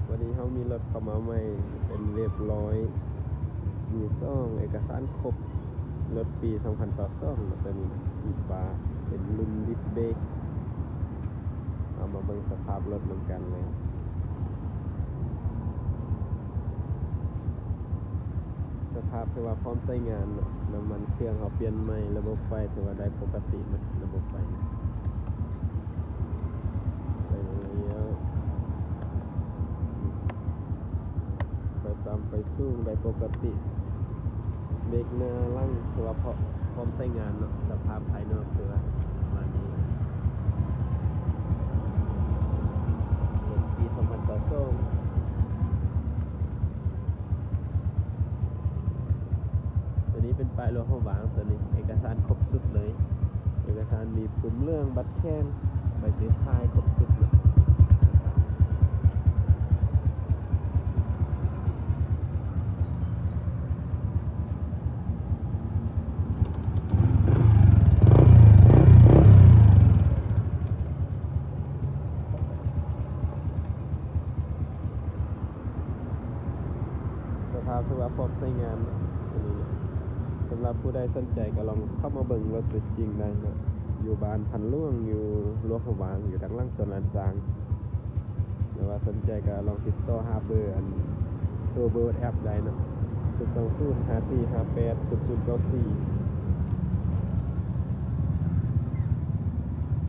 ວັນນີ້ເຮົາມີລົດເຂົ້າມາໃໝ່ ເປັນເວບຮ້ອຍ ມືສອງ ເອກະສານຄົບ ລົດປີສອງພັນຊາວສອງເນາະ ໂຕນີ້ນະ ສີຟ້າ ເປັນລຸ້ນດິສເບຣກ. ເຮົາມາເບິ່ງສະພາບລົດນຳກັນເລີຍ. ສະພາບຖືວ່າພ້ອມໃຊ້ງານເນາະ, ນ້ຳມັນເຄື່ອງເຮົາປ່ຽນໃໝ່, ລະບົບໄຟຖືວ່າໄດ້ປົກກະຕິເນາະ, ລະບົບໄຟນະ ໄຟລ້ຽວ ໄຟຕ່ຳໄຟສູງໄດ້ປົກກະຕິ, ເບຣກໜ້າຫຼັງຖືວ່າພ້ອມ ພ້ອມໃຊ້ງານເນາະ. ສະພາບພາຍນອກຖືວ່າປະມານນີ້, ລົດປີສອງພັນຊາວສອງ. ໂຕນີ້ເປັນປ້າຍຫຼວງພະບາງ, ໂຕນີ້ເອກະສານຄົບຊຸດເລີຍ, ເອກະສານມີປຸ່ມເຫຼືອງ, ບັດແຂງ, ໃບເຊີນຖ່າຍ ຄົບຊຸດເນາະ. ສະພາບຖືວ່າພ້ອມໃຊ້ງານເນາະ ໂຕນີ້. ສຳລັບຜູ້ໃດສົນໃຈກໍລອງເຂົ້າມາເບິ່ງລົດຕົວຈິງໄດ້ເນາະ, ຢູ່ບ້ານພັນຫຼວງ ຢູ່ຫຼວງພະບາງ, ຢູ່ທາງຫຼັງສວນຫຼານຊ້າງ. ຫຼືວ່າສົນໃຈກໍລອງຕິດຕໍ່ຫາເບີ ອັນ ໂທເບີແອັບໄດ້ເນາະ, ສູນສອງສູນ ຫ້າສີ່ຫ້າແປດ ສູນສູນເກົ້າສີ່.